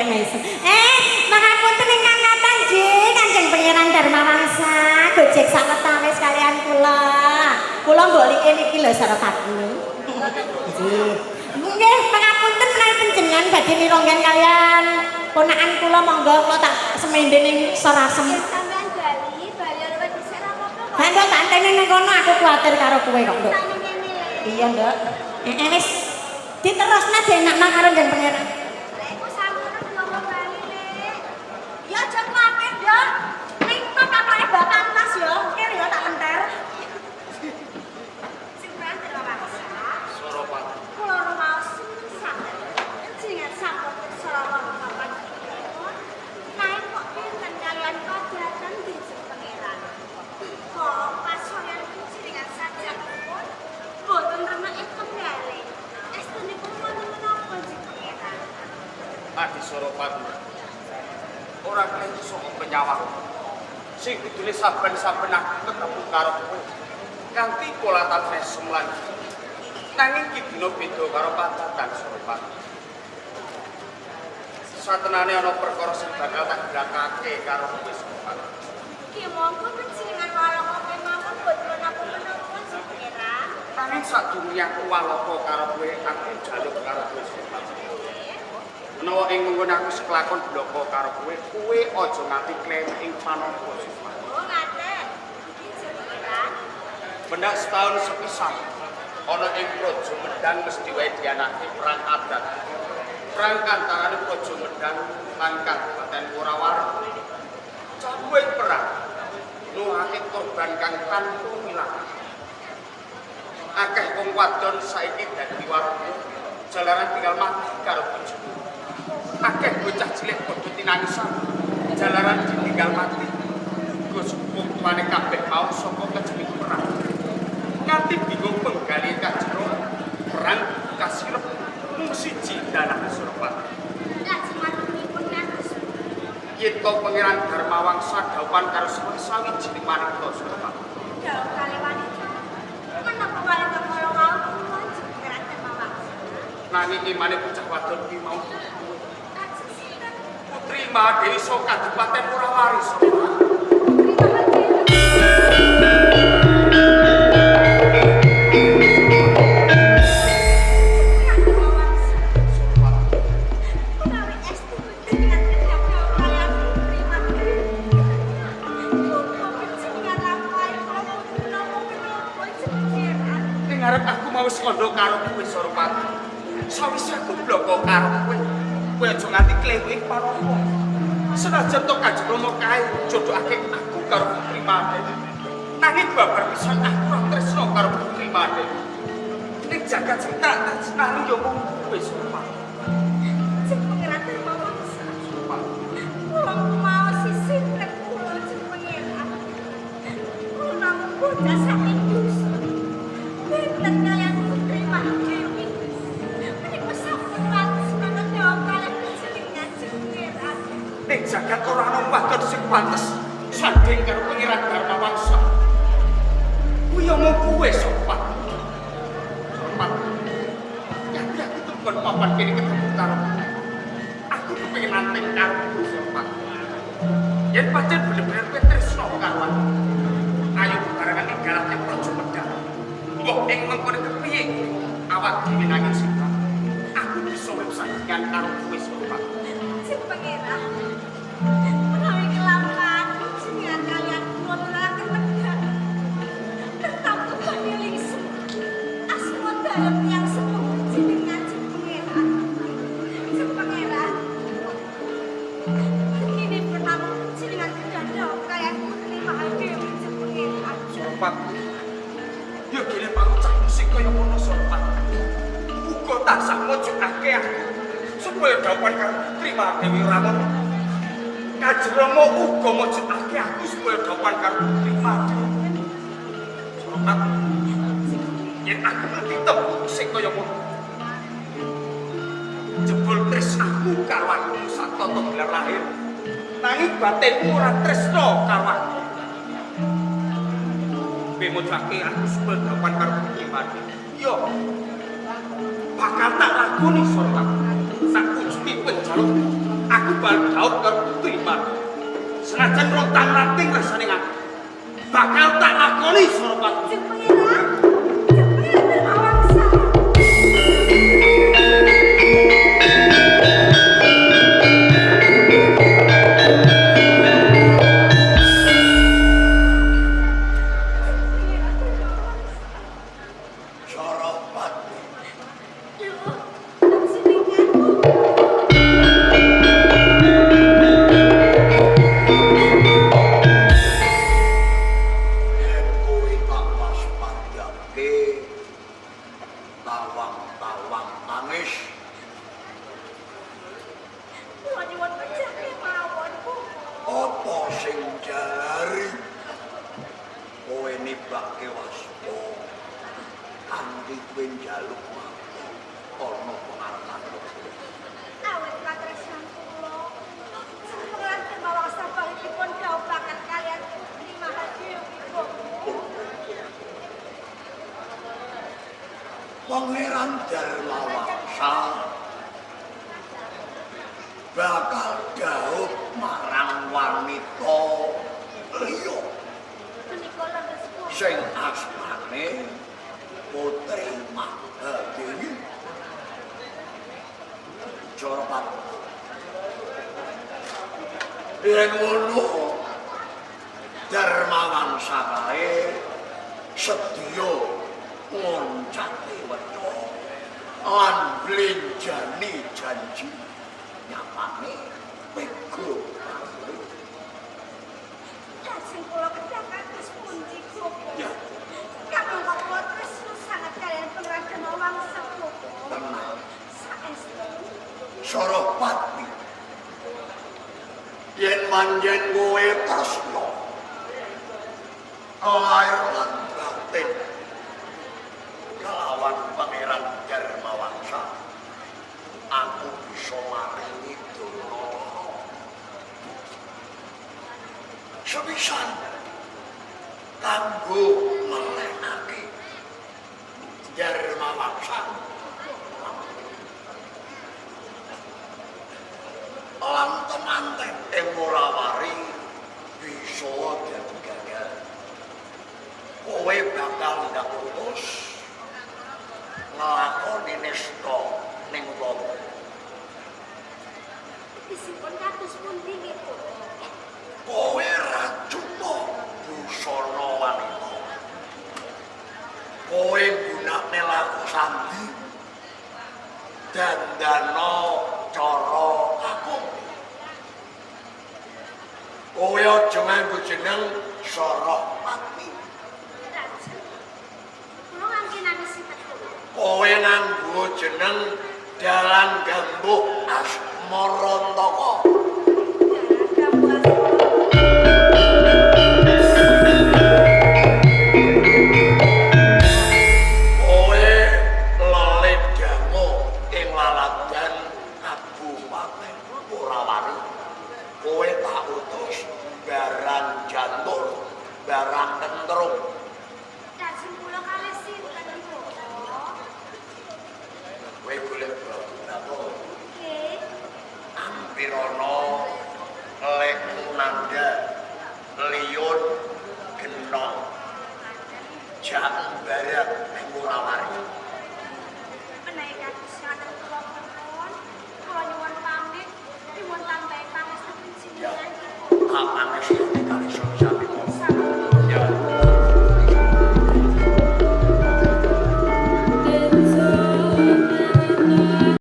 mesem. Mangapunten ingkang kathah nggih Kanjeng Pangeran Darmawangsa, gojek sawetawis kalian kula. Kula mbok like niki lho Suropati. Nggih. Nggih, pangapunten menawi panjenengan badhe mironggan kalian ponakan kula, monggo kula tak semende ning Sorasem. Sampean bali, bali luwih dhisik ra apa-apa kok. Lah nduk tak enteni ning kono, aku kuwatir karo kowe kok, Nduk. Tak ning kene le. Iya, Nduk. Wis diterusna dienakna karo Kanjeng Pangeran. Lek iku sampun ngomong bali le. Ya aja kuwatir, Nduk. Ning tok katoke bapak tas ya, kene ya tak lenter. Sing Pangeran Darmawangsa. Suropati. Kula rumaos sanget. Jenengan sampun pirsa papan pun. Naing kok pinten kalian padatan Kanjeng Pangeran. Kok pasoyan jenengan sajakipun boten remek kendale. Estu niku wonten menapa Kanjeng Pangeran? Adi Suropati. Ora kena saka penyawang. Sing kudune saben-saben aku ketemu karo kowe. Kanthi pola mesem lan nanging ki dina beda karo padatan Suropati. Satenane ana perkara sing bakal tak grakake karo kowe Suropati. Ki monggo panjenengan walaka kemawon boten menapa-menapa Kanjeng Pangeran. Nanging sadurunge aku walaka karo kowe, aku njaluk karo kowe Suropati. Menawa ing mengkono aku sekelakon bloko karo kowe, kowe aja nganti klem ing panampa Suropati. Oh ngaten. Iki Kanjeng Pangeran. Pendak setahun sepisan ana ing Praja Medang mesti wae dianake perang adat. Perang antarane Praja Medang lan Kabupaten Worawari. Cakuwe perang nuhake korban kang tanpa wilang. Akeh wong wadon saiki dadi warga jalaran tinggal mati karo bojone. Akeh bocah cilik padha tinangisan jalaran ditinggal mati. Uga wong tuane kabeh mau saka kejeming perang. Nganti bingung penggali kajero perang kasirep mung siji dalan Suropati. Lajeng maturipun ngantos Yen to Pangeran Darmawangsa dhawuhan karo sawijining wanita Suropati. Dhawuh kali wanita. Menapa wanita kala wau Kanjeng Pangeran Darmawangsa? Nanging imane bocah wadon ki mau Lajeng sinten? Putri Mahadewi saka Kabupaten Worawari Suropati. Putri Mahadewi. Pangeran Darmawangsa. Suropati. Menawi estu panjenengan kedah dhawuh kalian Putri Mahadewi. Muga panjenengan lampahi kula boten menapa-menapa Kanjeng Pangeran. Ning ngarep aku mau wis kandha karo kowe Suropati. Sawise aku bloko karo kowe, kowe aja nganti kleru ing panampa. Senajan to Kanjeng Rama kae jodhokake aku karo Putri Mahadewi. Nanging babar pisan aku ora tresna karo Putri Mahadewi. Ning jagat sing tak tresnani ya mung kowe Suropati. Kanjeng Pangeran Darmawangsa. Suropati. Kula maos sinten kula Kanjeng Pangeran. Kula namung bocah saking dusun. Benten kalian Putri Mahadewi. Menika sampun pantes manut dhawuh kalian panjenengan Kanjeng Pangeran. Ning jagat ora ana wadon sing pantes sanding karo Pangeran Darmawangsa. Kuwi ya mung kowe Suropati. Suropati. Nganti aku tekan papan kene ketemu karo kowe. Aku kepengin nanteng karo kowe Suropati. Yen pancen bener-bener kowe tresna karo aku. Ayo bebarengan ninggalake Praja Medang. Mbok ing mengkone kepiye awak dhewe nanging sifat. Aku bisa urip sandingan karo kowe Suropati. Kanjeng Pangeran. Menawi kelampahan panjenengan kalian kula nulaken medal. Tertamtu paniling asma dalem yang sepuh panjenengan Kanjeng Pangeran. Kanjeng Pangeran. Kini pun namung panjenengan kedah dhawuh kalian Putri Mahadewi Kanjeng Pangeran. Suropati. Ya gene pangucapmu sing kaya ngono Suropati. Uga tansah mojokake aku supaya dhawuhan karo Putri Mahadewi ora ngono. Kanjeng Rama uga mojokake aku supaya dhawuhan karo Putri Mahadewi. Suropati. Yen aku ngerti tembung sing kaya ngono. Jebul tresnaku karo aku satata gelar lahir. Nanging batinmu ora tresna karo aku. Kowe mojokake aku supaya dhawuhan karo Putri Mahadewi. Yo. Bakal tak lakoni Suropati. Tak ujudi penjaluk. Aku Aku bakal dhaup karo Putri Mahadewi. Senajan rontang-ranting rasane aku. Bakal tak lakoni Suropati. Jeng Pangeran, Jeng Pangeran Darmawangsa. Suropati. Lho, jenengan Yen kowe tak waspadake tawang-tawang tangis kula nyuwun pejah kemawon, Bu. apa sing jalari kowe nibake waspa kanthi kowe njaluk ana pengarepan. Awit katresnan kula. Jeng Pangeran Darmawangsa bangkitipun dhaupaken kalian Putri Mahadewi, Bu. Pangeran Darmawangsa bakal dhaup marang wanita liya Menika leres, Bu. sing asmane Putri Mahadewi. Suropati. Yen ngono Darmawangsa kae sedya ngoncake weca lan blenjani janji nyapane pego karo Lajeng kula kedah kados pundi, Bu? Ya. Kamangka kula tresna sanget kalian Pangeran Darmawangsa, Bu. Tenang. Saestu. Suropati. Yen manjen kowe tresna lair lan batin kelawan Pangeran Darmawangsa, aku bisa maringi dono sepisan kanggo melehake Darmawangsa lan temanten ing Wurawari bisa dadi gagal. Kowe bakal ndak putus nglakoni nista ning utama. Tegesipun kados pundi nggih, Bu? Kowe ra cuma busana wanita. Kowe gunakne laku sandi dandana cara kakung. Kowe aja nganggo jeneng Suropati. Lajeng kula ngangge nami sinten, Bu? Kowe nganggo jeneng Dalang Gambuh Asmarantaka. Dalang Gambuh Asmarantaka. Kowe leledhango ing laladan Kabupaten Wurawari. Kowe tak utus barang jantur, barang kentrung. Lajeng kula kalih sinten, Bu? Kowe golek Prabu. Nggih. Ampirana Lekunanda Liun Genong Jak barang ning Wurawari. Menawi kados ngaten kula pun, kula nyuwun pamit, nyuwun tambahi pangestu Ya. panjenengan, Bu. Tak pangestu.